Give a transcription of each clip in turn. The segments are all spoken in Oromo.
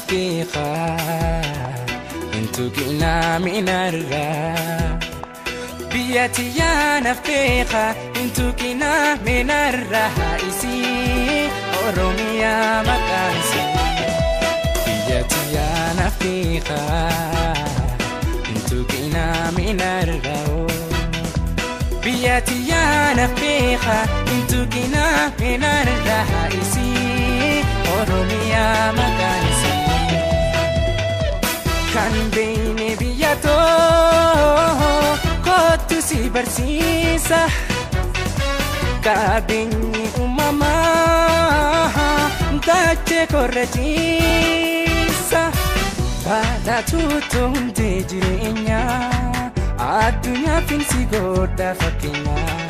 beeka intuqina minarra biyya tiyyaanaaf beeka intuqina minarra isii Oromiyaa maqaan isii biyya tiyyaanaaf beeka intuqina minarra biyya tiyyaanaaf beeka intuqina minarra isii Oromiyaa maqaan isii kan beeyne biyya too kottu si barsiisa qabeenyi uumamaa dachee korrachiisa badhaatuutu hundee jireenyaa addunyaa finsi godha fakkeenyaa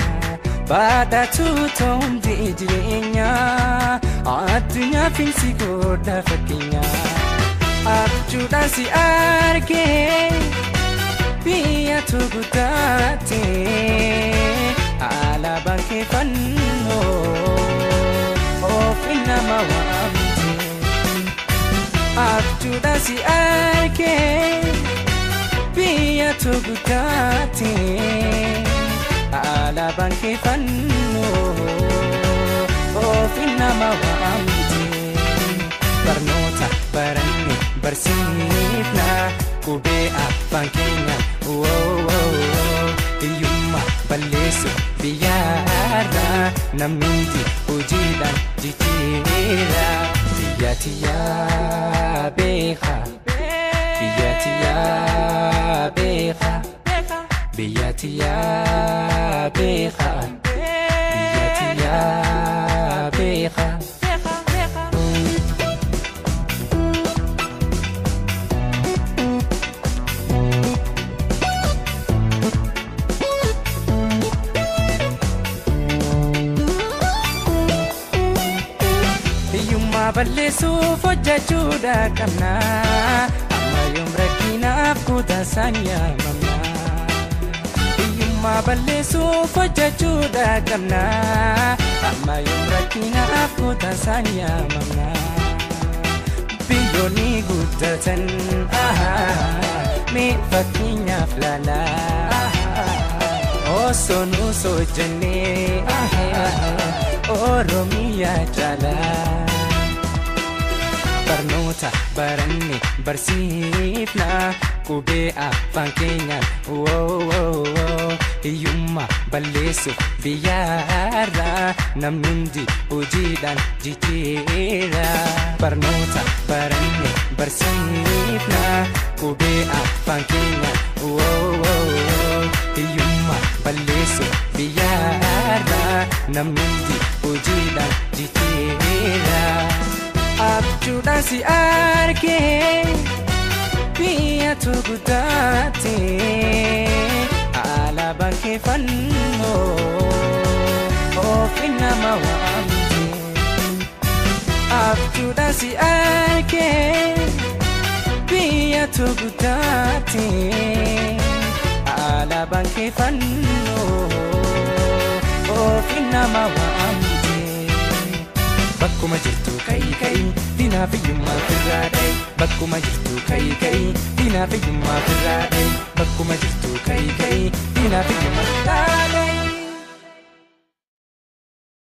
badhaatuutu hundee jireenyaa addunyaa finsi godha fakkeenyaa. Abjuudhaan si argee biyyatu guddaate alaabaan kee fannoo ofiin nama waamte. Abjuudhaan si argee biyyatu guddaate alaabaan kee fannoo ofiin nama waamte. Barnoota baranne barsiifna qubee afaan keenya hiyyummaa balleessu biyyaarra namni hundi hojiidhaan jijjiira. Biyya tiyyaa beeka biyya tiyyaa beeka biyya tiyyaa beeka biyya tiyyaa beeka. Hiyyummaa balleessuuf hojjechuudha qabna amma yoom rakkinaaf kutasaan yaamamna. Hiyyummaa balleessuuf hojjechuudha qabna amma yoom rakkinaaf kutasaan yaamamna. Biyyoonni guddatan mee fakkeenyaaf laalaa osoo nuus hojjennee Oromiyaa caalaa. Barnoota baranne barsiifna qubee afaan keenyaan hiyyummaa balleessuuf biyyaarra namni hundi hojiidhaan jijjiira. Barnoota baranne barsiifna qubee afaan keenyaan hiyyummaa balleessuuf biyyaarra namni hundi hojiidhaan jijjiira. Abjuudhaan si argee biyyatu guddaate alaabaan kee fannoo ofiin nama waamte. Abjuudhaan si argee biyyatu guddaate alaabaan kee fannoo ofiin nama waamte. Bakkuma jirtu ka'i ka'i diinaa fiyyummaa firraa dha'i. Bakkuma jirtu ka'i ka'i diinaa fiyyummaa firraa dha'i. Bakkuma jirtu ka'i ka'i diinaa fiyyummaa.